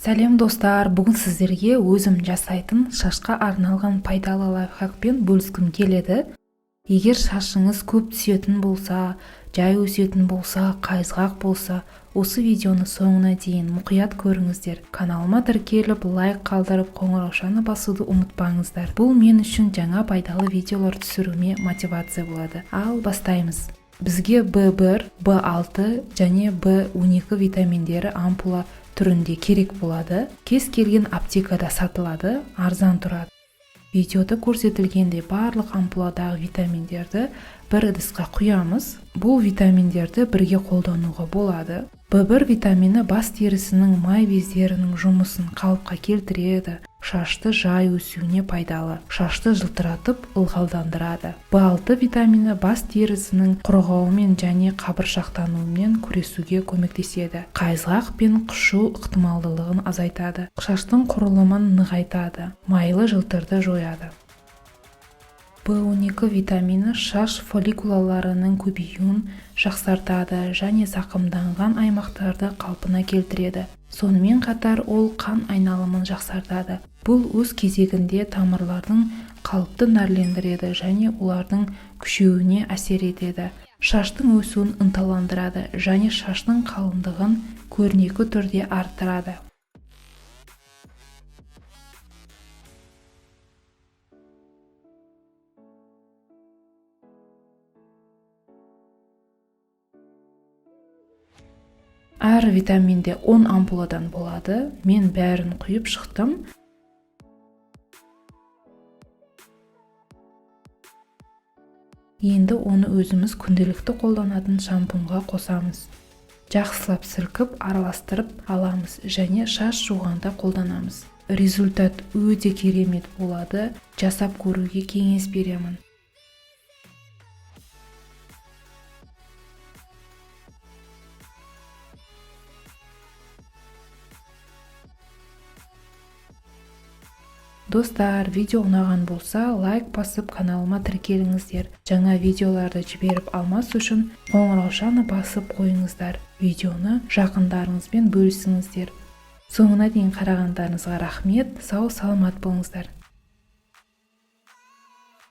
Сәлем, достар! Бүгін сіздерге өзім жасайтын шашқа арналған пайдалы лайфхакпен бөліскім келеді. Егер шашыңыз көп түсетін болса, жай өсетін болса, қайызғақ болса, осы видеоны соңына дейін мұқият көріңіздер. Каналыма тіркеліп, лайк қалдырып, қоңыраушаны басуды ұмытпаңыздар. Бұл мен үшін жаңа пайдалы видеолар түсіруіме мотивация болады. Ал бастаймыз. Бізге B1, B6 және B12 витаминдері ампула түрінде керек болады. Кез келген аптекада сатылады, арзан тұрады. Видеода көрсетілгендей, барлық ампуладағы витаминдерді бір ыдысқа құямыз. Бұл витаминдерді бірге қолдануға болады. B1 витамині бас терісінің май бездерінің жұмысын қалыпқа келтіреді, шашты жай өсуіне пайдалы, шашты жылтыратып, ылғалдандырады. B6 витамині бас терісінің құрғауымен және қабыршақтануымен күресуге көмектеседі, қайызғақ пен қышу ықтималдылығын азайтады, шаштың құрылымын нығайтады, майлы жылтырды жояды. B12 витамині шаш фолликулаларының көбеюін жақсартады және зақымданған аймақтарды қалпына келтіреді. Сонымен қатар ол қан айналымын жақсартады. Бұл өз кезегінде тамырлардың қалыпты нәрлендіреді және олардың күшеюіне әсер етеді, шаштың өсуін ынталандырады және шаштың қалыңдығын көрнекі түрде арттырады. Әр витаминде 10 ампуладан болады. Мен бәрін құйып шықтым. Енді оны өзіміз күнделікті қолданатын шампуньға қосамыз. Жақсылап сілкіп, араластырып аламыз және шаш жуғанда қолданамыз. Результат өте керемет болады. Жасап көруге кеңес беремін. Достар, видео ұнаған болса, лайк басып, каналыма тіркеліңіздер. Жаңа видеоларды жіберіп алмас үшін қоңыраушаны басып қойыңыздар. Видеоны жақындарыңызбен бөлісіңіздер. Соңына дейін қарағандарыңызға рахмет. Сау саламат болыңыздар.